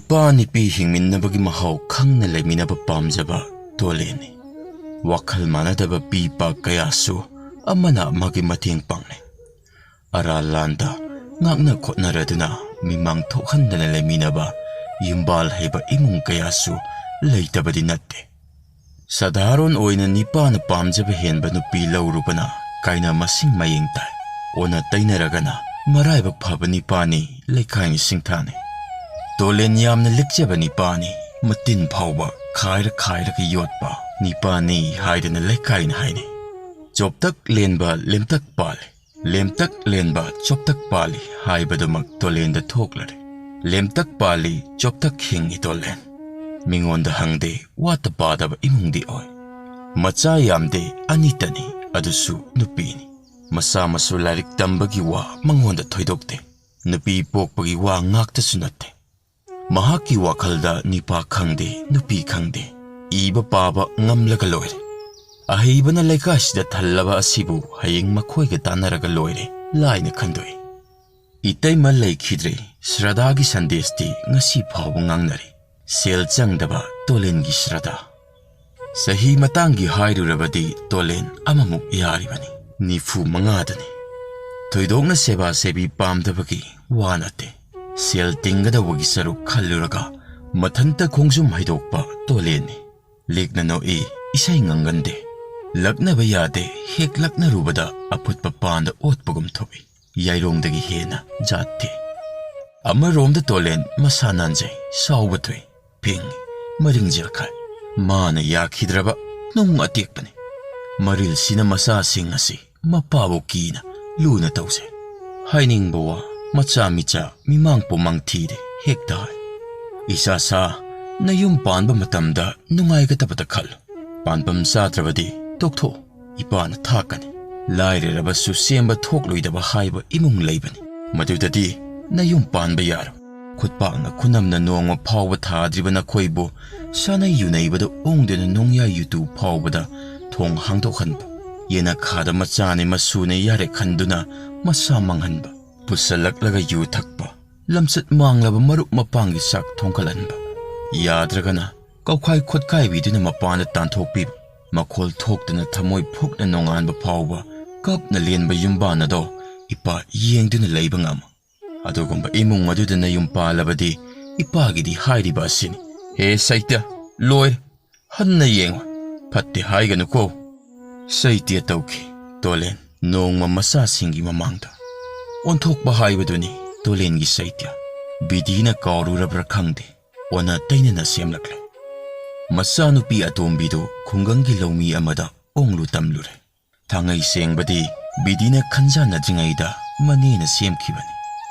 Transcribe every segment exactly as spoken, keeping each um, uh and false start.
ꯅꯨꯄꯥ ꯅꯨꯄꯤ ꯍꯤꯡꯃꯤꯟꯅꯕꯒꯤ ꯃꯍꯥꯎ ꯈꯪꯅ ꯂꯩꯃꯤꯟꯅꯕ ꯄꯥꯝꯖꯕ ꯇꯣꯂꯦꯟꯅꯤ꯫ ꯋꯥꯈꯜ ꯃꯥꯟꯅꯗꯕ ꯄꯤ ꯄꯥꯛ ꯀꯌꯥꯁꯨ ꯑꯃꯅ ꯑꯃꯒꯤ ꯃꯇꯦꯡ ꯄꯥꯡꯅꯩ꯫ ꯑꯔꯥꯟ ꯂꯥꯟꯗ ꯉꯥꯛꯅ ꯈꯣꯠꯅꯔꯗꯨꯅ ꯃꯤꯃꯥꯡ ꯊꯣꯛꯍꯟꯗꯅ ꯂꯩꯃꯤꯟꯅꯕ ꯌꯨꯝꯕꯥꯜ ꯍꯩꯕ ꯏꯃꯨꯡ ꯀꯌꯥꯁꯨ ꯂꯩꯇꯕꯗꯤ ꯅꯠꯇꯦ꯫ ꯁꯥꯙꯥꯔꯣꯟ ꯑꯣꯏꯅ ꯅꯤꯄꯥꯅ ꯄꯥꯝꯖꯕ ꯍꯦꯟꯕ ꯅꯨꯄꯤ ꯂꯧꯔꯨꯕꯅ ꯀꯥꯏꯅ ꯃꯁꯤꯡ ꯃꯌꯦꯡ ꯇꯥꯏ꯫ ꯑꯣꯟꯅ ꯇꯩꯅꯔꯒꯅ ꯃꯔꯥꯏꯕꯛ ꯐꯕ ꯅꯤꯄꯥꯅꯤ ꯂꯩꯀꯥꯏꯅ ꯁꯤꯡꯊꯥꯅꯩ꯫ ꯇꯣꯂꯦꯟ ꯌꯥꯝꯅ ꯂꯤꯛꯆꯕ ꯅꯤꯄꯥꯅꯤ, ꯃꯇꯤꯟ ꯐꯥꯎꯕ ꯈꯥꯏꯔ ꯈꯥꯏꯔꯒ ꯌꯣꯠꯄ ꯅꯤꯄꯥꯅꯤ ꯍꯥꯏꯗꯅ ꯂꯩꯀꯥꯏꯅ ꯍꯥꯏꯅꯩ꯫ ꯆꯣꯞꯇꯛ ꯂꯦꯟꯕ ꯂꯦꯝꯇꯛ ꯄꯥꯜꯂꯤ꯫ ꯂꯦꯝꯇꯛ ꯂꯦꯟꯕ ꯆꯣꯞꯇꯛ ꯄꯥꯜꯂꯤ ꯍꯥꯏꯕꯗꯨꯃꯛ ꯇꯣꯂꯦꯟꯗ ꯊꯣꯛꯂꯔꯦ꯫ ꯂꯦꯝꯇꯛ ꯄꯥꯜꯂꯤ ꯆꯣꯞꯇꯛ ꯍꯤꯡꯉꯤ ꯇꯣꯂꯦꯟ꯫ ꯃꯤꯉꯣꯟꯗ ꯍꯪꯗꯦ, ꯋꯥꯠꯇ ꯄꯥꯗꯕ ꯏꯃꯨꯡꯗꯤ ꯑꯣꯏ꯫ ꯃꯆꯥ ꯌꯥꯝꯗꯦ, ꯑꯅꯤꯇꯅꯤ, ꯑꯗꯨꯁꯨ ꯅꯨꯄꯤꯅꯤ꯫ ꯃꯆꯥ ꯃꯁꯨ ꯂꯥꯏꯔꯤꯛ ꯇꯝꯕꯒꯤ ꯋꯥ ꯃꯉꯣꯟꯗ ꯊꯣꯏꯗꯣꯛꯇꯦ꯫ ꯅꯨꯄꯤ ꯄꯣꯛꯄꯒꯤ ꯋꯥ ꯉꯥꯛꯇꯁꯨ ꯅꯠꯇꯦ꯫ ꯃꯍꯥꯛꯀꯤ ꯋꯥꯈꯜꯗ ꯅꯤꯄꯥ ꯈꯪꯗꯦ, ꯅꯨꯄꯤ ꯈꯪꯗꯦ, ꯏꯕ ꯄꯥꯕ ꯉꯝꯂꯒ ꯂꯣꯏꯔꯦ꯫ ꯑꯍꯩꯕꯅ ꯂꯩꯀꯥꯏꯁꯤꯗ ꯊꯜꯂꯕ ꯑꯁꯤꯕꯨ ꯍꯌꯦꯡ ꯃꯈꯣꯏꯒ ꯇꯥꯟꯅꯔꯒ ꯂꯣꯏꯔꯦ ꯂꯥꯏꯅ ꯈꯟꯗꯣꯛꯏ꯫ ꯏꯇꯩꯃ ꯂꯩꯈꯤꯗ꯭ꯔꯦ꯫ ꯁ꯭ꯔꯗꯥꯒꯤ ꯁꯟꯗꯦꯁꯇꯤ ꯉꯁꯤ ꯐꯥꯎꯕ ꯉꯥꯡꯅꯔꯤ꯫ ꯁꯦꯜ ꯆꯪꯗꯕ ꯇꯣꯂꯦꯟꯒꯤ ꯁ꯭ꯔꯗꯥ꯫ ꯆꯍꯤ ꯃꯇꯥꯡꯒꯤ ꯍꯥꯏꯔꯨꯔꯕꯗꯤ ꯇꯣꯂꯦꯟ ꯑꯃꯃꯨꯛ ꯌꯥꯔꯤꯕꯅꯤ, ꯅꯤꯐꯨ ꯃꯉꯥꯗꯅꯤ꯫ ꯊꯣꯏꯗꯣꯛꯅ ꯁꯦꯕꯥ ꯁꯦꯕꯤ ꯄꯥꯝꯗꯕꯒꯤ ꯋꯥ ꯅꯠꯇꯦ꯫ ꯁꯦꯜ ꯇꯤꯡꯒꯗꯧꯕꯒꯤ ꯁꯔꯨꯛ ꯈꯜꯂꯨꯔꯒ ꯃꯊꯟꯇ ꯈꯣꯡꯖꯨꯝ ꯍꯩꯗꯣꯛꯄ ꯇꯣꯂꯦꯟꯅꯤ꯫ ꯂꯤꯛꯅ ꯅꯣꯛꯏ, ꯏꯁꯩ ꯉꯪꯒꯟꯗꯦ꯫ ꯂꯛꯅꯕ ꯌꯥꯗꯦ, ꯍꯦꯛ ꯂꯛꯅꯔꯨꯕꯗ ꯑꯐꯨꯠꯄ ꯄꯥꯟꯗ ꯑꯣꯠꯄꯒꯨꯝ ꯊꯣꯛꯏ꯫ ꯌꯥꯏꯔꯣꯡꯗꯒꯤ ꯍꯦꯟꯅ ꯖꯥꯠ ꯊꯤ꯫ ꯑꯃꯔꯣꯝꯗ ꯇꯣꯂꯦꯟ ꯃꯁꯥ ꯅꯥꯟꯖꯩ, ꯁꯥꯎꯕ ꯊꯨꯏ, ꯐꯤꯡꯉꯤ, ꯃꯔꯤꯡ ꯖꯦꯜꯈꯥꯏ꯫ ꯃꯥꯅ ꯌꯥꯈꯤꯗ꯭ꯔꯕ ꯅꯨꯡ ꯑꯇꯦꯛꯄꯅꯤ꯫ ꯃꯔꯤꯜꯁꯤꯅ ꯃꯆꯥꯁꯤꯡ ꯑꯁꯤ ꯃꯄꯥꯕꯨ ꯀꯤꯅ ꯂꯨꯅ ꯇꯧꯖꯩ꯫ ꯍꯥꯏꯅꯤꯡꯕ ꯋꯥ ꯃꯆꯥ ꯃꯤꯆꯥ ꯃꯤꯃꯥꯡ ꯄꯨꯃꯥꯡ ꯊꯤꯗꯦ ꯍꯦꯛꯇ ꯍꯥꯏ꯫ "ꯏꯆꯥ ꯁꯥ, ꯅꯌꯨꯝ ꯄꯥꯟꯕ ꯃꯇꯝꯗ ꯅꯨꯡꯉꯥꯏꯒꯗꯕꯗ ꯈꯜꯂꯨ꯫ ꯄꯥꯟꯐꯝ ꯆꯥꯗ꯭ꯔꯕꯗꯤ ꯇꯣꯛꯊꯣꯛꯎ꯫ ꯏꯄꯥꯅ ꯊꯥꯛꯀꯅꯤ꯫ ꯂꯥꯏꯔꯔꯕꯁꯨ ꯁꯦꯝꯕ ꯊꯣꯛꯂꯣꯏꯗꯕ ꯍꯥꯏꯕ ꯏꯃꯨꯡ ꯂꯩꯕꯅꯤ꯫ ꯃꯗꯨꯗꯗꯤ ꯅꯌꯨꯝ ꯄꯥꯟꯕ ꯌꯥꯔꯣꯏ꯫ ꯈꯨꯠꯄꯥꯛꯅ ꯈꯨꯅꯝꯅ ꯅꯣꯡꯃ ꯐꯥꯎꯕ ꯊꯥꯗ꯭ꯔꯤꯕ ꯅꯈꯣꯏꯕꯨ ꯁꯥꯅꯩ ꯌꯨꯅꯩꯕꯗ ꯑꯣꯡꯗꯨꯅ ꯅꯣꯡꯌꯥꯏ ꯌꯨꯇꯨ ꯐꯥꯎꯕꯗ ꯊꯣꯡ ꯍꯥꯡꯗꯣꯛꯍꯟꯕ, ꯌꯦꯅꯈꯥꯗ ꯃꯆꯥꯅꯤ ꯃꯁꯨꯅꯤ ꯌꯥꯔꯦ ꯈꯟꯗꯨꯅ ꯃꯁꯥ ꯃꯥꯡꯍꯟꯕ, ꯄꯨꯁꯜꯂꯛꯂꯒ ꯌꯨ ꯊꯛꯄ, ꯂꯝꯆꯠ ꯃꯥꯡꯂꯕ ꯃꯔꯨꯞ ꯃꯄꯥꯡꯒꯤ ꯆꯥꯛ ꯊꯣꯡꯒꯠꯍꯟꯕ, ꯌꯥꯗ꯭ꯔꯒꯅ ꯀꯧꯈꯥꯏ ꯈꯣꯠꯈꯥꯏꯕꯤꯗꯨꯅ ꯃꯄꯥꯟꯗ ꯇꯥꯟꯊꯣꯛꯄꯤꯕ, ꯃꯈꯣꯜ ꯊꯣꯛꯇꯅ ꯊꯃꯣꯏ ꯐꯨꯛꯅ ꯅꯣꯡꯉꯥꯟꯕ ꯐꯥꯎꯕ ꯀꯞꯅ ꯂꯦꯟꯕ ꯌꯨꯝꯕꯥꯟ ꯑꯗꯣ ꯏꯄꯥ ꯌꯦꯡꯗꯨꯅ ꯂꯩꯕ ꯉꯝꯃ꯫ ꯑꯗꯨꯒꯨꯝꯕ ꯏꯃꯨꯡ ꯑꯗꯨꯗ ꯅꯌꯨꯝ ꯄꯥꯜꯂꯕꯗꯤ ꯏꯄꯥꯒꯤꯗꯤ ꯍꯥꯏꯔꯤꯕ ꯑꯁꯤꯅꯤ: "ꯍꯦ ꯁꯩꯇ, ꯂꯣꯏꯔꯦ, ꯍꯟꯅ ꯌꯦꯡꯉꯨ, ꯐꯠꯇꯦ ꯍꯥꯏꯒꯅꯨꯀꯣ"꯫ ꯁꯩꯇ ꯇꯧꯈꯤ ꯇꯣꯂꯦꯟ ꯅꯣꯡꯃ ꯃꯆꯥꯁꯤꯡꯒꯤ ꯃꯃꯥꯡꯗ꯫ ꯑꯣꯟꯊꯣꯛꯄ ꯍꯥꯏꯕꯗꯨꯅꯤ ꯇꯣꯂꯦꯟꯒꯤ ꯁꯩꯇ꯫ ꯕꯤꯗꯤꯅ ꯀꯥꯎꯔꯨꯔꯕ꯭ꯔꯥ ꯈꯪꯗꯦ, ꯑꯣꯟꯅ ꯇꯩꯅꯅ ꯁꯦꯝꯂꯛꯂꯦ꯫ ꯃꯆꯥꯅꯨꯄꯤ ꯑꯇꯣꯝꯕꯤꯗꯨ ꯈꯨꯡꯒꯪꯒꯤ ꯂꯧꯃꯤ ꯑꯃꯗ ꯑꯣꯡꯂꯨ ꯇꯝꯂꯨꯔꯦ꯫ ꯊꯥꯡꯉꯩ ꯁꯦꯡꯕꯗꯤ ꯕꯤꯗꯤꯅ ꯈꯟꯖꯥꯟꯅꯗ꯭ꯔꯤꯉꯩꯗ ꯃꯅꯦꯅ ꯁꯦꯝꯈꯤꯕꯅꯤ꯫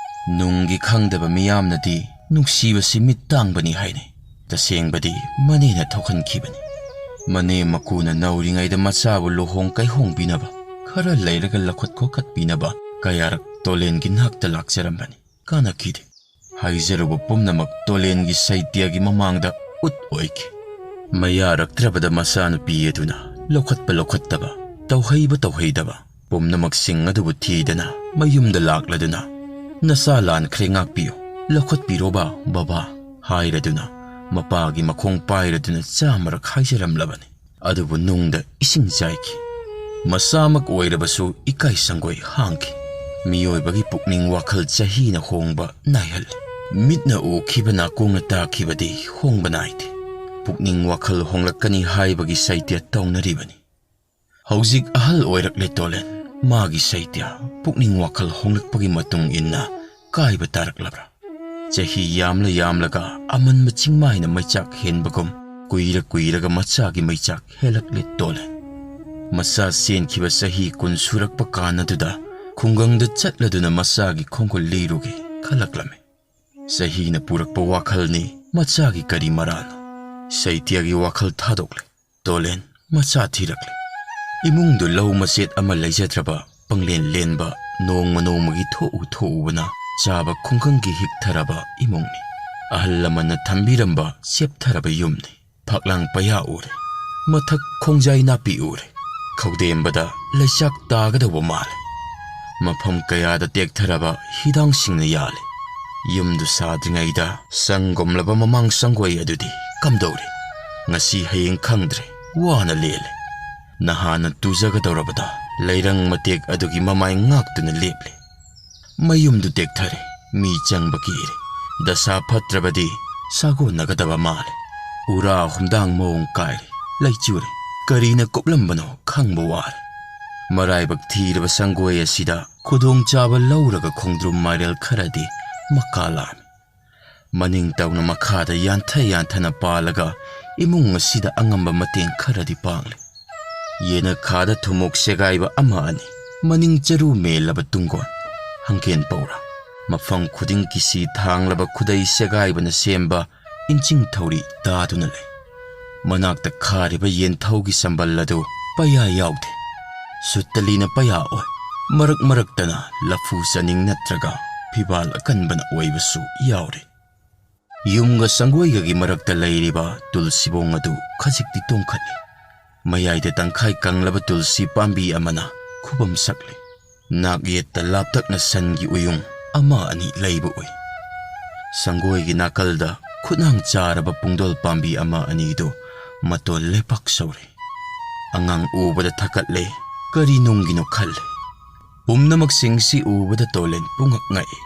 ꯅꯨꯡꯒꯤ ꯈꯪꯗꯕ ꯃꯤꯌꯥꯝꯅꯗꯤ ꯅꯨꯡꯁꯤꯕꯁꯤ ꯃꯤꯠ ꯇꯥꯡꯕꯅꯤ ꯍꯥꯏꯅꯩ꯫ ꯇꯁꯦꯡꯕꯗꯤ ꯃꯅꯦꯅ ꯊꯣꯛꯍꯟꯈꯤꯕꯅꯤ꯫ ꯃꯅꯦ ꯃꯀꯨꯅ ꯅꯧꯔꯤꯉꯩꯗ ꯃꯆꯥꯕꯨ ꯂꯨꯍꯣꯡ ꯀꯩꯍꯣꯡꯕꯤꯅꯕ, ꯈꯔ ꯂꯩꯔꯒ ꯂꯧꯈꯠ ꯈꯣꯀꯠꯄꯤꯅꯕ ꯀꯌꯥꯔꯛ ꯇꯣꯂꯦꯟꯒꯤ ꯅꯥꯛꯇ ꯂꯥꯛꯆꯔꯝꯕꯅꯤ꯫ ꯀꯥꯟꯅꯈꯤꯗꯦ꯫ ꯍꯥꯏꯖꯔꯨꯕ ꯄꯨꯝꯅꯃꯛ ꯇꯣꯂꯦꯟꯒꯤ ꯁꯩꯇ꯭ꯌꯒꯤ ꯃꯃꯥꯡꯗ ꯎꯠ ꯑꯣꯏꯈꯤ꯫ ꯃꯌꯥꯔꯛꯇ꯭ꯔꯕꯗ ꯃꯆꯥꯅꯨꯄꯤ ꯑꯗꯨꯅ ꯂꯧꯈꯠꯄ ꯂꯧꯈꯠꯇꯕ, ꯇꯧꯍꯩꯕ ꯇꯧꯍꯩꯗꯕ ꯄꯨꯝꯅꯃꯛꯁꯤꯡ ꯑꯗꯨꯕꯨ ꯊꯤꯗꯅ ꯃꯌꯨꯝꯗ ꯂꯥꯛꯂꯗꯨꯅ, "ꯅꯆꯥ ꯂꯥꯟꯈ꯭ꯔꯦ, ꯉꯥꯛꯄꯤꯌꯨ, ꯂꯧꯈꯠꯄꯤꯔꯣꯕ ꯕꯕꯥ" ꯍꯥꯏꯔꯗꯨꯅ, ꯃꯄꯥꯒꯤ ꯃꯈꯣꯡ ꯄꯥꯏꯔꯗꯨꯅ ꯆꯥꯝꯃꯔꯛ ꯍꯥꯏꯖꯔꯝꯂꯕꯅꯤ꯫ ꯑꯗꯨꯕꯨ ꯅꯨꯡꯗ ꯏꯁꯤꯡ ꯆꯥꯏꯈꯤ꯫ ꯃꯆꯥꯃꯛ ꯑꯣꯏꯔꯕꯁꯨ ꯏꯀꯥꯏ ꯁꯪꯒꯣꯏ ꯍꯥꯡꯈꯤ꯫ ꯃꯤꯑꯣꯏꯕꯒꯤ ꯄꯨꯛꯅꯤꯡ ꯋꯥꯈꯜ ꯆꯍꯤꯅ ꯍꯣꯡꯕ ꯅꯥꯏꯍꯜꯂꯤ꯫ ꯃꯤꯠꯅ ꯎꯈꯤꯕ, ꯅꯥꯀꯣꯡꯅ ꯇꯥꯈꯤꯕꯗꯤ ꯍꯣꯡꯕ ꯅꯥꯏꯗꯦ꯫ ꯄꯨꯛꯅꯤꯡ ꯋꯥꯈꯜ ꯍꯣꯡꯂꯛꯀꯅꯤ ꯍꯥꯏꯕꯒꯤ ꯁꯩꯇ ꯇꯧꯅꯔꯤꯕꯅꯤ꯫ ꯍꯧꯖꯤꯛ ꯑꯍꯜ ꯑꯣꯏꯔꯛꯂꯦ ꯇꯣꯂꯦꯟ꯫ ꯃꯥꯒꯤ ꯁꯩꯇ ꯄꯨꯛꯅꯤꯡ ꯋꯥꯈꯜ ꯍꯣꯡꯂꯛꯄꯒꯤ ꯃꯇꯨꯡ ꯏꯟꯅ ꯀꯥꯏꯕ ꯇꯥꯔꯛꯂꯕ꯭ꯔꯥ? ꯆꯍꯤ ꯌꯥꯝꯂ ꯌꯥꯝꯂꯒ ꯑꯃꯟꯕ ꯆꯤꯡꯃꯥꯏꯅ ꯃꯩꯆꯥꯛ ꯍꯦꯟꯕꯒꯨꯝ, ꯀꯨꯏꯔ ꯀꯨꯏꯔꯒ ꯃꯆꯥꯒꯤ ꯃꯩꯆꯥꯛ ꯍꯦꯜꯂꯛꯂꯦ ꯇꯣꯂꯦꯟ꯫ ꯃꯆꯥ ꯆꯦꯟꯈꯤꯕ ꯆꯍꯤ ꯀꯨꯟ ꯁꯨꯔꯛꯄ ꯀꯥꯟ ꯑꯗꯨꯗ ꯈꯨꯡꯒꯪꯗ ꯆꯠꯂꯗꯨꯅ ꯃꯆꯥꯒꯤ ꯈꯣꯡꯒꯨꯜ ꯂꯤꯔꯨꯒꯦ ꯈꯜꯂꯛꯂꯝꯃꯤ꯫ ꯆꯍꯤꯅ ꯄꯨꯔꯛꯄ ꯋꯥꯈꯜꯅꯤ ꯃꯆꯥꯒꯤ ꯀꯔꯤ ꯃꯔꯥꯜꯅꯣ? ꯁꯩꯇ꯭ꯌꯒꯤ ꯋꯥꯈꯜ ꯊꯥꯗꯣꯛꯂꯦ꯫ ꯇꯣꯂꯦꯟ ꯃꯆꯥ ꯊꯤꯔꯛꯂꯦ꯫ ꯏꯃꯨꯡꯗꯨ ꯂꯧ ꯃꯆꯦꯠ ꯑꯃ ꯂꯩꯖꯗ꯭ꯔꯕ, ꯄꯪꯂꯦꯟ ꯂꯦꯟꯕ, ꯅꯣꯡꯃ ꯅꯣꯡꯃꯒꯤ ꯊꯣꯛꯎ ꯊꯣꯛꯎꯕꯅ ꯆꯥꯕ ꯈꯨꯡꯒꯪꯒꯤ ꯍꯤꯛꯊꯔꯕ ꯏꯃꯨꯡꯅꯤ꯫ ꯑꯍꯜ ꯂꯃꯟꯅ ꯊꯝꯕꯤꯔꯝꯕ ꯆꯦꯞꯊꯔꯕ ꯌꯨꯝꯅꯤ꯫ ꯐꯛꯂꯥꯡ ꯄꯌꯥ ꯎꯔꯦ꯫ ꯃꯊꯛ ꯈꯣꯡꯖꯥꯏ ꯅꯥꯄꯤ ꯎꯔꯦ꯫ ꯈꯧꯗꯦꯝꯕꯗ ꯂꯩꯆꯥꯛ ꯇꯥꯒꯗꯧꯕ ꯃꯥꯜꯂꯦ꯫ ꯃꯐꯝ ꯀꯌꯥꯗ ꯇꯦꯛꯊꯔꯕ ꯍꯤꯗꯥꯡꯁꯤꯡꯅ ꯌꯥꯜꯂꯦ꯫ ꯌꯨꯝꯗꯨ ꯁꯥꯗ꯭ꯔꯤꯉꯩꯗ ꯁꯪꯒꯣꯝꯂꯕ ꯃꯃꯥꯡ ꯁꯪꯒꯣꯏ ꯑꯗꯨꯗꯤ ꯀꯝꯗꯧꯔꯤ? ꯉꯁꯤ ꯍꯌꯦꯡ ꯈꯪꯗ꯭ꯔꯦ, ꯋꯥꯅ ꯂꯦꯜꯂꯦ꯫ ꯅꯍꯥꯟꯅ ꯇꯨꯖꯒꯗꯧꯔꯕꯗ ꯂꯩꯔꯪ ꯃꯇꯦꯛ ꯑꯗꯨꯒꯤ ꯃꯃꯥꯏ ꯉꯥꯛꯇꯨꯅ ꯂꯦꯞꯂꯦ꯫ ꯃꯌꯨꯝꯗꯨ ꯇꯦꯛꯊꯔꯦ, ꯃꯤ ꯆꯪꯕ ꯀꯤꯔꯦ꯫ ꯗꯁꯥ ꯐꯠꯇ꯭ꯔꯕꯗꯤ ꯁꯥꯒꯣꯟꯅꯒꯗꯕ ꯃꯥꯜꯂꯦ꯫ ꯎꯔꯥ ꯍꯨꯝꯗꯥꯡ ꯃꯑꯣꯡ ꯀꯥꯏꯔꯦ, ꯂꯩꯆꯨꯔꯦ꯫ ꯀꯔꯤꯅ ꯀꯨꯞꯂꯝꯕꯅꯣ ꯈꯪꯕ ꯋꯥꯔꯦ꯫ ꯃꯔꯥꯏꯕꯛ ꯊꯤꯔꯕ ꯁꯪꯒꯣꯏ ꯑꯁꯤꯗ ꯈꯨꯗꯣꯡꯆꯥꯕ ꯂꯧꯔꯒ ꯈꯣꯡꯗ꯭ꯔꯨꯝ ꯃꯥꯏꯔꯦꯜ ꯈꯔꯗꯤ ꯃꯀꯥ ꯂꯥꯝꯃꯤ꯫ ꯃꯅꯤꯡ ꯇꯧꯅ ꯃꯈꯥꯗ ꯌꯥꯟꯊ ꯌꯥꯟꯊꯅ ꯄꯥꯜꯂꯒ ꯏꯃꯨꯡ ꯑꯁꯤꯗ ꯑꯉꯝꯕ ꯃꯇꯦꯡ ꯈꯔꯗꯤ ꯄꯥꯡꯂꯤ꯫ ꯌꯦꯅꯈꯥꯗ ꯊꯨꯝꯃꯣꯛ ꯁꯦꯒꯥꯏꯕ ꯑꯃ ꯑꯅꯤ, ꯃꯅꯤꯡ ꯆꯔꯨ ꯃꯦꯜꯂꯕ ꯇꯨꯡꯒꯣꯟ, ꯍꯪꯒꯦꯟ ꯄꯧꯔꯥ, ꯃꯐꯝ ꯈꯨꯗꯤꯡ ꯀꯤꯁꯤ ꯊꯥꯡꯂꯕ ꯈꯨꯗꯩ ꯁꯦꯒꯥꯏꯕꯅ ꯁꯦꯝꯕ ꯏꯟꯆꯤꯡ ꯊꯧꯔꯤ ꯇꯥꯗꯨꯅ ꯂꯩ꯫ ꯃꯅꯥꯛꯇ ꯈꯥꯔꯤꯕ ꯌꯦꯟꯊꯧꯒꯤ ꯁꯝꯕꯜ ꯑꯗꯨ ꯄꯩꯌꯥ ꯌꯥꯎꯗꯦ꯫ ꯁꯨꯠꯇꯂꯤꯅ ꯄꯩꯌꯥ ꯑꯣꯏ꯫ ꯃꯔꯛ ꯃꯔꯛꯇꯅ ꯂꯐꯨ ꯆꯥꯅꯤꯡ ꯅꯠꯇ꯭ꯔꯒ ꯐꯤꯕꯥꯜ ꯑꯀꯟꯕꯅ ꯑꯣꯏꯕꯁꯨ ꯌꯥꯎꯔꯤ꯫ ꯌꯨꯝꯒ ꯁꯪꯒꯣꯏꯒꯒꯤ ꯃꯔꯛꯇ ꯂꯩꯔꯤꯕ ꯇꯨꯜꯁꯤꯕꯣꯡ ꯑꯗꯨ ꯈꯖꯤꯛꯇꯤ ꯇꯣꯡꯈꯠꯂꯤ꯫ ꯃꯌꯥꯏꯗ ꯇꯪꯈꯥꯏ ꯀꯪꯂꯕ ꯇꯨꯜꯁꯤ ꯄꯥꯝꯕꯤ ꯑꯃꯅ ꯈꯨꯕꯝ ꯁꯛꯂꯤ꯫ ꯅꯥꯛ ꯌꯦꯠꯇ ꯂꯥꯞꯇꯛꯅ ꯁꯟꯒꯤ ꯎꯌꯨꯡ ꯑꯃ ꯑꯅꯤ ꯂꯩꯕ ꯎꯏ꯫ ꯁꯪꯒꯣꯏꯒꯤ ꯅꯥꯀꯜꯗ ꯈꯨꯠꯅꯥꯡ ꯆꯥꯔꯕ ꯄꯨꯡꯗꯣꯜ ꯄꯥꯝꯕꯤ ꯑꯃ ꯑꯅꯤꯗꯨ ꯃꯇꯣꯜ ꯂꯩꯄꯥꯛ ꯁꯧꯔꯤ꯫ ꯑꯉꯥꯡ ꯎꯕꯗ ꯊꯛꯀꯠꯂꯦ, ꯀꯔꯤ ꯅꯨꯡꯒꯤꯅꯣ ꯈꯜꯂꯦ꯫ ꯄꯨꯝꯅꯃꯛꯁꯤꯡꯁꯤ ꯎꯕꯗ ꯇꯣꯂꯦꯟ ꯄꯨꯡꯉꯛ ꯉꯛꯏ꯫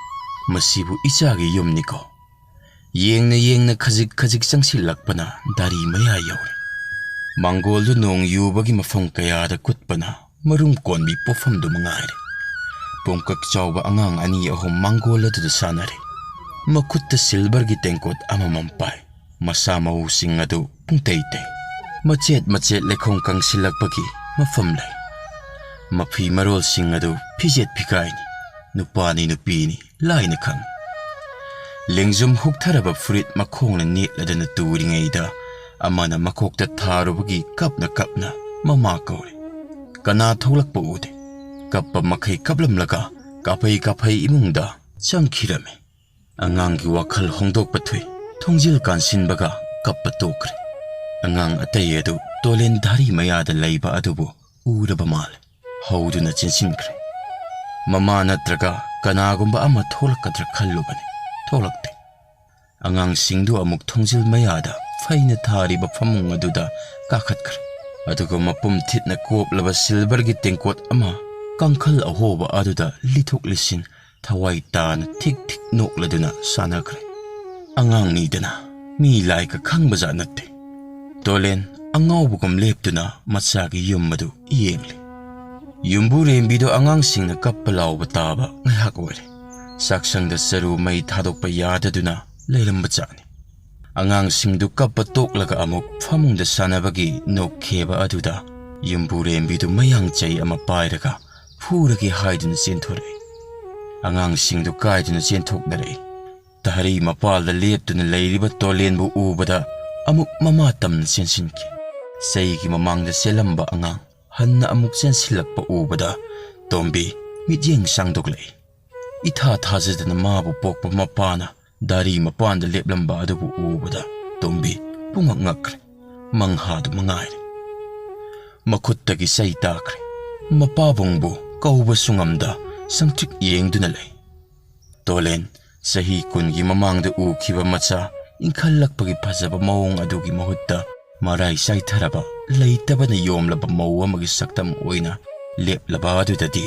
ꯃꯁꯤꯕꯨ ꯏꯆꯥꯒꯤ ꯌꯨꯝꯅꯤꯀꯣ꯫ ꯌꯦꯡꯅ ꯌꯦꯡꯅ ꯈꯖꯤꯛ ꯈꯖꯤꯛ ꯆꯪꯁꯤꯜꯂꯛꯄꯅ ꯗꯥꯔꯤ ꯃꯌꯥ ꯌꯧꯔꯦ꯫ ꯃꯥꯡꯒꯣꯜꯗꯨ ꯅꯣꯡ ꯌꯨꯕꯒꯤ ꯃꯐꯝ ꯀꯌꯥꯗ ꯀꯨꯠꯄꯅ ꯃꯔꯨꯝ ꯀꯣꯟꯕꯤ ꯄꯣꯐꯝꯗꯨ ꯃꯉꯥꯏꯔꯦ꯫ ꯄꯨꯡꯀꯛ ꯆꯥꯎꯕ ꯑꯉꯥꯡ ꯑꯅꯤ ꯑꯍꯨꯝ ꯃꯥꯡꯒꯣꯜ ꯑꯗꯨꯗ ꯁꯥꯟꯅꯔꯤ꯫ ꯃꯈꯨꯠꯇ ꯁꯤꯜꯚꯔꯒꯤ ꯇꯦꯡꯀꯣꯠ ꯑꯃꯃꯝ ꯄꯥꯏ꯫ ꯃꯁꯥ ꯃꯎꯁꯤꯡ ꯑꯗꯨ ꯄꯨꯡꯇꯩ ꯇꯩ꯫ ꯃꯆꯦꯠ ꯃꯆꯦꯠ ꯂꯩꯈꯣꯝ ꯀꯪꯁꯤꯜꯂꯛꯄꯒꯤ ꯃꯐꯝ ꯂꯩ꯫ ꯃꯐꯤ ꯃꯔꯣꯜꯁꯤꯡ ꯑꯗꯨ ꯐꯤꯖꯦꯠ ꯐꯤꯒꯥꯏꯅꯤ, ꯅꯨꯄꯥꯅꯤ ꯅꯨꯄꯤꯅꯤ ꯂꯥꯏꯅ ꯈꯪꯏ꯫ ꯂꯦꯡꯖꯨꯝ ꯍꯨꯛꯊꯔꯕ ꯐꯨꯔꯤꯠ ꯃꯈꯣꯡꯅ ꯅꯦꯠꯂꯗꯅ ꯇꯨꯔꯤꯉꯩꯗ ꯑꯃꯅ ꯃꯀꯣꯛꯇ ꯊꯥꯔꯨꯕꯒꯤ ꯀꯞꯅ ꯀꯞꯅ ꯃꯃꯥ ꯀꯧꯔꯦ꯫ ꯀꯅꯥ ꯊꯣꯛꯂꯛꯄ ꯎꯗꯦ꯫ ꯀꯞꯄ ꯃꯈꯩ ꯀꯞꯂꯝꯂꯒ ꯀꯥꯐꯩ ꯀꯥꯐꯩ ꯏꯃꯨꯡꯗ ꯆꯪꯈꯤꯔꯝꯃꯤ꯫ ꯑꯉꯥꯡꯒꯤ ꯋꯥꯈꯜ ꯍꯣꯡꯗꯣꯛꯄ ꯊꯨꯏ꯫ ꯊꯣꯡꯖꯤꯜ ꯀꯥꯟꯁꯤꯟꯕꯒ ꯀꯞꯄ ꯇꯣꯛꯈ꯭ꯔꯦ꯫ ꯑꯉꯥꯡ ꯑꯇꯩ ꯑꯗꯨ ꯇꯣꯂꯦꯟ ꯙꯥꯔꯤ ꯃꯌꯥꯗ ꯂꯩꯕ ꯑꯗꯨꯕꯨ ꯎꯔꯕ ꯃꯥꯜꯂꯦ꯫ ꯍꯧꯗꯨꯅ ꯆꯦꯟꯁꯤꯟꯈ꯭ꯔꯦ꯫ ꯃꯃꯥ ꯅꯠꯇ꯭ꯔꯒ ꯀꯅꯥꯒꯨꯝꯕ ꯑꯃ ꯊꯣꯛꯂꯛꯀꯗ꯭ꯔꯥ ꯈꯜꯂꯨꯕꯅꯤ꯫ ꯊꯣꯛꯂꯛꯇꯦ꯫ ꯑꯉꯥꯡꯁꯤꯡꯗꯨ ꯑꯃꯨꯛ ꯊꯣꯡꯖꯤꯜ ꯃꯌꯥꯗ ꯐꯩꯅ ꯊꯥꯔꯤꯕ ꯐꯃꯨꯡ ꯑꯗꯨꯗ ꯀꯥꯈꯠꯈ꯭ꯔꯦ꯫ ꯑꯗꯨꯒ ꯃꯄꯨꯝ ꯊꯤꯠꯅ ꯀꯣꯞꯂꯕ ꯁꯤꯜꯚꯔꯒꯤ ꯇꯦꯡꯀꯣꯠ ꯑꯃ ꯀꯥꯡꯈꯜ ꯑꯍꯣꯕ ꯑꯗꯨꯗ ꯂꯤꯊꯣꯛ ꯂꯤꯁꯤꯟ ꯊꯋꯥꯏ ꯇꯥꯅ ꯊꯤꯛ ꯊꯤꯛ ꯅꯣꯛꯂꯗꯨꯅ ꯁꯥꯟꯅꯈ꯭ꯔꯦ꯫ ꯑꯉꯥꯡꯅꯤꯗꯅ ꯃꯤ ꯂꯥꯏꯒ ꯈꯪꯕꯖꯥꯠ ꯅꯠꯇꯦ꯫ ꯇꯣꯂꯦꯟ ꯑꯉꯥꯎꯕꯒꯨꯝ ꯂꯦꯞꯇꯨꯅ ꯃꯆꯥꯒꯤ ꯌꯨꯝ ꯑꯗꯨ ꯌꯦꯡꯂꯤ꯫ ꯌꯨꯝꯕꯨꯔꯦꯝꯕꯤꯗꯣ ꯑꯉꯥꯡꯁꯤꯡꯅ ꯀꯞꯄ ꯂꯥꯎꯕ ꯇꯥꯕ ꯉꯥꯏꯍꯥꯛ ꯑꯣꯏꯔꯦ꯫ ꯆꯥꯛꯁꯪꯗ ꯆꯔꯨ ꯃꯩ ꯊꯥꯗꯣꯛꯄ ꯌꯥꯗꯗꯨꯅ ꯂꯩꯔꯝꯕ ꯖꯥꯠꯅꯤ꯫ ꯑꯉꯥꯡꯁꯤꯡꯗꯨ ꯀꯞꯄ ꯇꯣꯛꯂꯒ ꯑꯃꯨꯛ ꯐꯃꯨꯡꯗ ꯁꯥꯟꯅꯕꯒꯤ ꯅꯣꯛꯈꯦꯕ ꯑꯗꯨꯗ ꯌꯨꯝꯕꯨꯔꯦꯝꯕꯤꯗꯨ ꯃꯌꯥꯡ ꯆꯩ ꯑꯃ ꯄꯥꯏꯔꯒ ꯐꯨꯔꯒꯦ ꯍꯥꯏꯗꯨꯅ ꯆꯦꯟꯊꯣꯔꯛꯏ꯫ ꯑꯉꯥꯡꯁꯤꯡꯗꯨ ꯀꯥꯏꯗꯨꯅ ꯆꯦꯟꯊꯣꯛꯅꯔꯛꯏ꯫ ꯇꯍꯔꯤ ꯃꯄꯥꯜꯗ ꯂꯦꯞꯇꯨꯅ ꯂꯩꯔꯤꯕ ꯇꯣꯂꯦꯟꯕꯨ ꯎꯕꯗ ꯑꯃꯨꯛ ꯃꯃꯥ ꯇꯝꯅ ꯆꯦꯟꯁꯤꯟꯈꯤ꯫ ꯆꯩꯒꯤ ꯃꯃꯥꯡꯗ ꯆꯦꯜꯂꯝꯕ ꯑꯉꯥꯡ ꯍꯟꯅ ꯑꯃꯨꯛ ꯆꯦꯟꯁꯤꯜꯂꯛꯄ ꯎꯕꯗ ꯇꯣꯝꯕꯤ ꯃꯤꯠꯌꯦꯡ ꯆꯥꯡꯗꯣꯛꯂꯛꯏ꯫ ꯏꯊꯥ ꯊꯥꯖꯗꯅ ꯃꯥꯕꯨ ꯄꯣꯛꯄ ꯃꯄꯥꯅ ꯗꯥꯔꯤ ꯃꯄꯥꯟꯗ ꯂꯦꯞꯂꯝꯕ ꯑꯗꯨꯕꯨ ꯎꯕꯗ ꯇꯣꯝꯕꯤ ꯄꯨꯡꯉꯛ ꯉꯛꯈ꯭ꯔꯦ꯫ ꯃꯪꯍꯥꯗꯨ ꯃꯉꯥꯏꯔꯦ꯫ ꯃꯈꯨꯠꯇꯒꯤ ꯆꯩ ꯇꯥꯈ꯭ꯔꯦ꯫ ꯃꯄꯥꯕꯨꯡꯕꯨ ꯀꯧꯕꯁꯨ ꯉꯝꯗ ꯁꯪꯇ꯭ꯔꯤꯛ ꯌꯦꯡꯗꯨꯅ ꯂꯩ꯫ ꯇꯣꯂꯦꯟ ꯆꯍꯤ ꯀꯨꯟꯒꯤ ꯃꯃꯥꯡꯗ ꯎꯈꯤꯕ ꯃꯆꯥ ꯏꯟꯈꯠꯂꯛꯄꯒꯤ ꯐꯖꯕ ꯃꯑꯣꯡ ꯑꯗꯨꯒꯤ ꯃꯍꯨꯠꯇ ꯃꯔꯥꯏ ꯆꯥꯏꯊꯔꯕ, ꯂꯩꯇꯕꯅ ꯌꯣꯝꯂꯕ ꯃꯧ ꯑꯃꯒꯤ ꯁꯛꯇꯝ ꯑꯣꯏꯅ ꯂꯦꯞꯂꯕ ꯑꯗꯨꯗꯗꯤ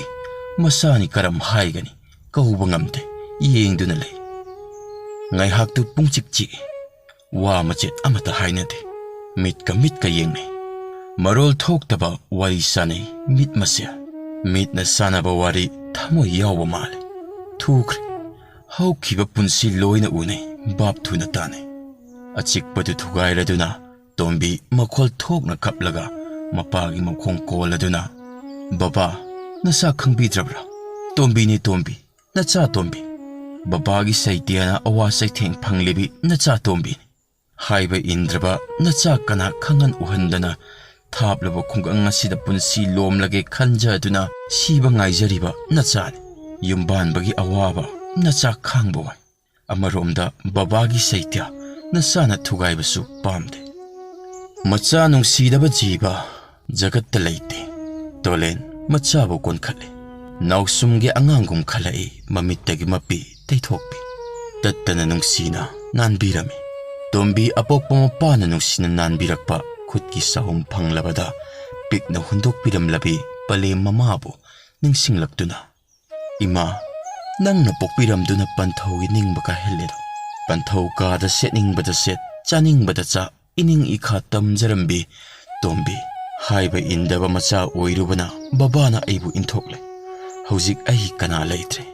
ꯃꯁꯥꯅꯤ ꯀꯔꯝ ꯍꯥꯏꯒꯅꯤ? ꯀꯧꯕ ꯉꯝꯗꯦ꯫ ꯌꯦꯡꯗꯨꯅ ꯂꯩ꯫ ꯉꯥꯏꯍꯥꯛꯇꯨ ꯄꯨꯡꯆꯤꯛ ꯆꯤꯛꯏ꯫ ꯋꯥ ꯃꯆꯦꯠ ꯑꯃꯠꯇ ꯍꯥꯏꯅꯗꯦ꯫ ꯃꯤꯠꯀ ꯃꯤꯠꯀ ꯌꯦꯡꯅꯩ꯫ ꯃꯔꯣꯜ ꯊꯣꯛꯇꯕ ꯋꯥꯔꯤ ꯁꯥꯅꯩ ꯃꯤꯠ ꯃꯁꯦꯜ꯫ ꯃꯤꯠꯅ ꯁꯥꯟꯅꯕ ꯋꯥꯔꯤ ꯊꯃꯣꯏ ꯌꯥꯎꯕ ꯃꯥꯜꯂꯤ꯫ ꯊꯨꯈ꯭ꯔꯦ꯫ ꯍꯧꯈꯤꯕ ꯄꯨꯟꯁꯤ ꯂꯣꯏꯅ ꯎꯅꯩ, ꯚꯥꯞ ꯊꯨꯅ ꯇꯥꯅꯩ꯫ ꯑꯆꯤꯛꯄꯗꯨ ꯊꯨꯒꯥꯏꯔꯗꯨꯅ ꯇꯣꯝꯕꯤ ꯃꯈꯣꯜ ꯊꯣꯛꯅ ꯀꯞꯂꯒ ꯃꯄꯥꯒꯤ ꯃꯈꯣꯡ ꯀꯣꯜꯂꯗꯨꯅ, "ꯕꯕꯥ, ꯅꯆꯥ ꯈꯪꯕꯤꯗ꯭ꯔꯕ꯭ꯔꯥ? ꯇꯣꯝꯕꯤꯅꯤ ꯇꯣꯝꯕꯤ, ꯅꯆꯥ ꯇꯣꯝꯕꯤ꯫ ꯕꯕꯥꯒꯤ ꯁꯩꯇ꯭ꯌꯥꯅ ꯑꯋꯥ ꯆꯩꯊꯦꯡ ꯐꯪꯂꯤꯕꯤ ꯅꯆꯥ ꯇꯣꯝꯕꯤꯅꯤ꯫ ꯍꯥꯏꯕ ꯏꯟꯗ꯭ꯔꯕ ꯅꯆꯥ ꯀꯅꯥ ꯈꯪꯍꯟ ꯎꯍꯟꯗꯅ ꯊꯥꯞꯂꯕ ꯈꯨꯡꯒꯪ ꯑꯁꯤꯗ ꯄꯨꯟꯁꯤ ꯂꯣꯝꯂꯒꯦ ꯈꯟꯖꯗꯨꯅ ꯁꯤꯕ ꯉꯥꯏꯖꯔꯤꯕ ꯅꯆꯥꯅꯤ꯫ ꯌꯨꯝꯕꯥꯟꯕꯒꯤ ꯑꯋꯥꯕ ꯅꯆꯥ ꯈꯥꯡꯕ ꯋꯥꯏ꯫ ꯑꯃꯔꯣꯝꯗ ꯕꯕꯥꯒꯤ ꯁꯩꯇ꯭ꯌ ꯅꯆꯥꯅ ꯊꯨꯒꯥꯏꯕꯁꯨ ꯄꯥꯝꯗꯦ꯫ ꯃꯆꯥ ꯅꯨꯡꯁꯤꯗꯕ ꯖꯤꯕ ꯖꯒꯠꯇ ꯂꯩꯇꯦ꯫" ꯇꯣꯂꯦꯟ ꯃꯆꯥꯕꯨ ꯀꯣꯟꯈꯠꯂꯤ꯫ ꯅꯥꯎꯁꯨꯝꯒꯤ ꯑꯉꯥꯡꯒꯨꯝ ꯈꯜꯂꯛꯏ ꯃꯃꯤꯠꯇꯒꯤ ꯃꯄꯤ ꯇꯩꯊꯣꯛꯄꯤ꯫ ꯇꯠꯇꯅ ꯅꯨꯡꯁꯤꯅ ꯅꯥꯟꯕꯤꯔꯝꯃꯤ꯫ ꯇꯣꯝꯕꯤ ꯑꯄꯣꯛꯄ ꯃꯄꯥꯅ ꯅꯨꯡꯁꯤꯅ ꯅꯥꯟꯕꯤꯔꯛꯄ ꯈꯨꯠꯀꯤ ꯆꯍꯨꯝ ꯐꯪꯂꯕꯗ ꯄꯤꯛꯅ ꯍꯨꯟꯗꯣꯛꯄꯤꯔꯝꯂꯕꯤ ꯄꯂꯦꯝ ꯃꯃꯥꯕꯨ ꯅꯤꯡꯁꯤꯡꯂꯛꯇꯨꯅ, "ꯏꯃꯥ, ꯅꯪꯅ ꯄꯣꯛꯄꯤꯔꯝꯗꯨꯅ ꯄꯟꯊꯧꯒꯤ ꯅꯤꯡꯕ ꯀꯥꯏꯍꯜꯂꯦꯗꯣ꯫ ꯄꯟꯊꯧ ꯀꯥꯗ ꯁꯦꯠꯅꯤꯡꯕꯗ ꯁꯦꯠ, ꯆꯥꯅꯤꯡꯕꯗ ꯆꯥ, ꯏꯅꯤꯡ ꯏꯈꯥ ꯇꯝꯖꯔꯝꯕꯤ ꯇꯣꯝꯕꯤ ꯍꯥꯏꯕ ꯏꯟꯗꯕ ꯃꯆꯥ ꯑꯣꯏꯔꯨꯕꯅ ꯕꯕꯥꯅ ꯑꯩꯕꯨ ꯏꯟꯊꯣꯛꯂꯦ꯫ ꯍꯧꯖꯤꯛ ꯑꯩ ꯀꯅꯥ ꯂꯩꯇ꯭ꯔꯦ꯫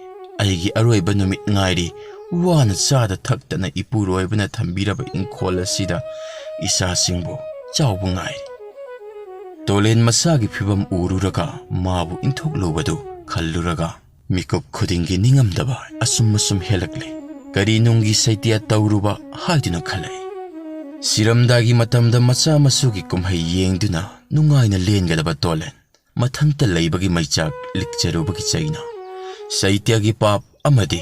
ꯑꯩꯒꯤ ꯑꯔꯣꯏꯕ ꯅꯨꯃꯤꯠ ꯉꯥꯏꯔꯤ꯫ ꯋꯥꯅ ꯆꯥꯗ ꯊꯛꯇꯅ ꯏꯄꯨꯔꯣꯏꯕꯅ ꯊꯝꯕꯤꯔꯕ ꯏꯪꯈꯣꯜ ꯑꯁꯤꯗ ꯏꯆꯥꯁꯤꯡꯕꯨ ꯆꯥꯎꯕ ꯉꯥꯏꯔꯤ"꯫ ꯇꯣꯂꯦꯟ ꯃꯁꯥꯒꯤ ꯐꯤꯕꯝ ꯎꯔꯨꯔꯒ ꯃꯥꯕꯨ ꯏꯟꯊꯣꯛꯂꯨꯕꯗꯨ ꯈꯜꯂꯨꯔꯒ ꯃꯤꯀꯨꯞ ꯈꯨꯗꯤꯡꯒꯤ ꯅꯤꯡꯉꯝꯗꯕ ꯑꯁꯨꯝ ꯑꯁꯨꯝ ꯍꯦꯜꯂꯛꯂꯦ꯫ ꯀꯔꯤ ꯅꯨꯡꯒꯤ ꯁꯩꯇ꯭ꯌꯥ ꯇꯧꯔꯨꯕ ꯍꯥꯏꯗꯨꯅ ꯈꯜꯂꯛꯏ꯫ ꯁꯤꯔꯝꯗꯥꯏꯒꯤ ꯃꯇꯝꯗ ꯃꯆꯥ ꯃꯁꯨꯒꯤ ꯀꯨꯝꯍꯩ ꯌꯦꯡꯗꯨꯅ ꯅꯨꯡꯉꯥꯏꯅ ꯂꯦꯟꯒꯗꯕ ꯇꯣꯂꯦꯟ ꯃꯊꯟꯇ ꯂꯩꯕꯒꯤ ꯃꯩꯆꯥꯛ ꯂꯤꯛꯆꯔꯨꯕꯒꯤ ꯆꯩꯅ ꯁꯩꯇ꯭ꯌꯥꯒꯤ ꯄꯥꯞ ꯑꯃꯗꯤ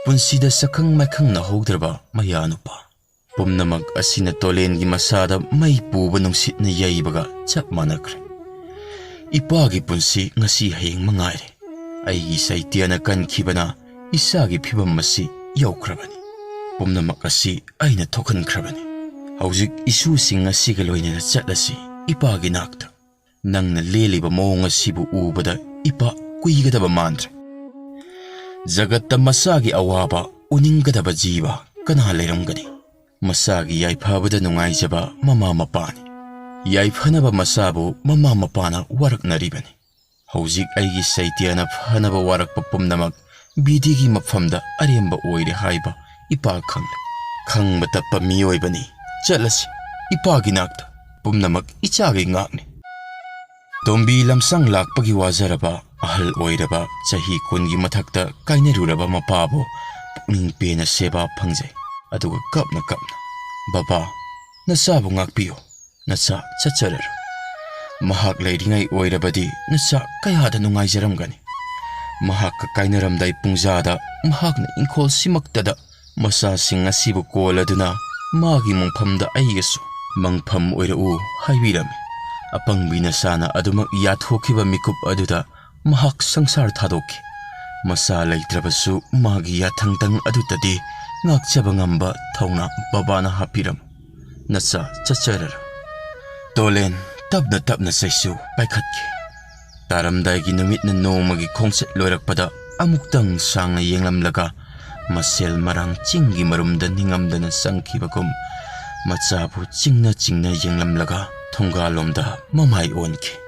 ꯄꯨꯟꯁꯤꯗ ꯁꯛꯈꯪ ꯃꯥꯏꯈꯪꯅꯍꯧꯗ꯭ꯔꯕ ꯃꯌꯥꯅꯨꯄꯥ ꯄꯨꯝꯅꯃꯛ ꯑꯁꯤꯅ ꯇꯣꯂꯦꯟꯒꯤ ꯃꯁꯥꯗ ꯃꯩ ꯄꯨꯕ ꯅꯨꯡꯁꯤꯠꯅ ꯌꯩꯕꯒ ꯆꯞ ꯃꯥꯟꯅꯈ꯭ꯔꯦ꯫ ꯏꯄꯥꯒꯤ ꯄꯨꯟꯁꯤ ꯉꯁꯤ ꯍꯌꯦꯡ ꯃꯉꯥꯏꯔꯦ꯫ ꯑꯩꯒꯤ ꯁꯩꯇ꯭ꯌꯥꯅ ꯀꯟꯈꯤꯕꯅ ꯏꯆꯥꯒꯤ ꯐꯤꯕꯝ ꯑꯁꯤ ꯌꯧꯈ꯭ꯔꯕꯅꯤ꯫ ꯄꯨꯝꯅꯃꯛ ꯑꯁꯤ ꯑꯩꯅ ꯊꯣꯛꯍꯟꯈ꯭ꯔꯕꯅꯤ꯫ ꯍꯧꯖꯤꯛ ꯏꯁꯨꯁꯤꯡ ꯑꯁꯤꯒ ꯂꯣꯏꯅꯅ ꯆꯠꯂꯁꯤ ꯏꯄꯥꯒꯤ ꯅꯥꯛꯇ꯫ ꯅꯪꯅ ꯂꯦꯜꯂꯤꯕ ꯃꯑꯣꯡ ꯑꯁꯤꯕꯨ ꯎꯕꯗ ꯏꯄꯥ ꯀꯨꯏꯒꯗꯕ ꯃꯥꯟꯗ꯭ꯔꯦ꯫ ꯖꯒꯠꯇ ꯃꯆꯥꯒꯤ ꯑꯋꯥꯕ ꯎꯅꯤꯡꯒꯗꯕ ꯖꯤꯕ ꯀꯅꯥ ꯂꯩꯔꯝꯒꯅꯤ? ꯃꯆꯥꯒꯤ ꯌꯥꯏꯐꯕꯗ ꯅꯨꯡꯉꯥꯏꯖꯕ ꯃꯃꯥ ꯃꯄꯥꯅꯤ꯫ ꯌꯥꯏꯐꯅꯕ ꯃꯆꯥꯕꯨ ꯃꯃꯥ ꯃꯄꯥꯅ ꯋꯥꯔꯛꯅꯔꯤꯕꯅꯤ꯫ ꯍꯧꯖꯤꯛ ꯑꯩꯒꯤ ꯁꯩꯇ꯭ꯌꯥꯅ ꯐꯅꯕ ꯋꯥꯔꯛꯄ ꯄꯨꯝꯅꯃꯛ ꯕꯤꯙꯤꯒꯤ ꯃꯐꯝꯗ ꯑꯔꯦꯝꯕ ꯑꯣꯏꯔꯦ ꯍꯥꯏꯕ ꯏꯄꯥ ꯈꯪꯂꯦ꯫ ꯈꯪꯕ ꯇꯞꯄ ꯃꯤꯑꯣꯏꯕꯅꯤ꯫ ꯆꯠꯂꯁꯤ ꯏꯄꯥꯒꯤ ꯅꯥꯛꯇ꯫ ꯄꯨꯝꯅꯃꯛ ꯏꯆꯥꯒꯤ ꯉꯥꯛꯅꯤ꯫ ꯇꯣꯝꯕꯤ ꯂꯝꯁꯥꯡ ꯂꯥꯛꯄꯒꯤ ꯋꯥꯖꯔꯕ ꯑꯍꯜ ꯑꯣꯏꯔꯕ ꯆꯍꯤ ꯀꯨꯟꯒꯤ ꯃꯊꯛꯇ ꯀꯥꯏꯅꯔꯨꯔꯕ ꯃꯄꯥꯕꯨ ꯄꯨꯛꯅꯤꯡ ꯄꯦꯟꯅ ꯁꯦꯕꯥ ꯐꯪꯖꯩ꯫ ꯑꯗꯨꯒ ꯀꯞꯅ ꯀꯞꯅ, "ꯕꯕꯥ, ꯅꯆꯥꯕꯨ ꯉꯥꯛꯄꯤꯌꯨ꯫ ꯅꯆꯥ ꯆꯠꯆꯔꯔꯣꯏ꯫ ꯃꯍꯥꯛ ꯂꯩꯔꯤꯉꯩ ꯑꯣꯏꯔꯕꯗꯤ ꯅꯆꯥ ꯀꯌꯥꯗ ꯅꯨꯡꯉꯥꯏꯖꯔꯝꯒꯅꯤ꯫ ꯃꯍꯥꯛꯀ ꯀꯥꯏꯅꯔꯝꯗꯥꯏ ꯄꯨꯡꯖꯥꯗ ꯃꯍꯥꯛꯅ ꯏꯪꯈꯣꯜ ꯁꯤꯃꯛꯇꯗ ꯃꯆꯥꯁꯤꯡ ꯑꯁꯤꯕꯨ ꯀꯣꯜꯂꯗꯨꯅ ꯃꯥꯒꯤ ꯃꯪꯐꯝꯗ ꯑꯩꯒꯁꯨ ꯃꯪꯐꯝ ꯑꯣꯏꯔꯛꯎ ꯍꯥꯏꯕꯤꯔꯝꯃꯤ"꯫ ꯑꯄꯪꯕꯤ ꯅꯆꯥꯅ ꯑꯗꯨꯃꯛ ꯌꯥꯊꯣꯛꯈꯤꯕ ꯃꯤꯀꯨꯞ ꯑꯗꯨꯗ ꯃꯍꯥꯛ ꯁꯪꯁꯥꯔ ꯊꯥꯗꯣꯛꯈꯤ꯫ ꯃꯆꯥ ꯂꯩꯇ꯭ꯔꯕꯁꯨ ꯃꯥꯒꯤ ꯌꯥꯊꯪꯗꯪ ꯑꯗꯨꯇꯗꯤ ꯉꯥꯛꯆꯕ ꯉꯝꯕ ꯊꯧꯅꯥ ꯕꯕꯥꯅ ꯍꯥꯞꯄꯤꯔꯝꯃꯨ꯫ ꯅꯆꯥ ꯆꯠꯆꯔꯔꯣ꯫ ꯇꯣꯂꯦꯟ ꯇꯞꯅ ꯇꯞꯅ ꯆꯩꯁꯨ ꯄꯥꯏꯈꯠꯈꯤ꯫ ꯇꯥꯔꯝꯗꯥꯏꯒꯤ ꯅꯨꯃꯤꯠꯅ ꯅꯣꯡꯃꯒꯤ ꯈꯣꯡꯆꯠ ꯂꯣꯏꯔꯛꯄꯗ ꯑꯃꯨꯛꯇꯪ ꯁꯥꯡꯅ ꯌꯦꯡꯂꯝꯂꯒ ꯃꯁꯦꯜ ꯃꯔꯥꯡ ꯆꯤꯡꯒꯤ ꯃꯔꯨꯝꯗ ꯅꯤꯡꯉꯝꯗꯅ ꯆꯪꯈꯤꯕꯒꯨꯝ ꯃꯆꯥꯕꯨ ꯆꯤꯡꯅ ꯆꯤꯡꯅ ꯌꯦꯡꯂꯝꯂꯒ ꯊꯣꯡꯒꯥꯜꯂꯣꯝꯗ ꯃꯃꯥꯏ ꯑꯣꯟꯈꯤ꯫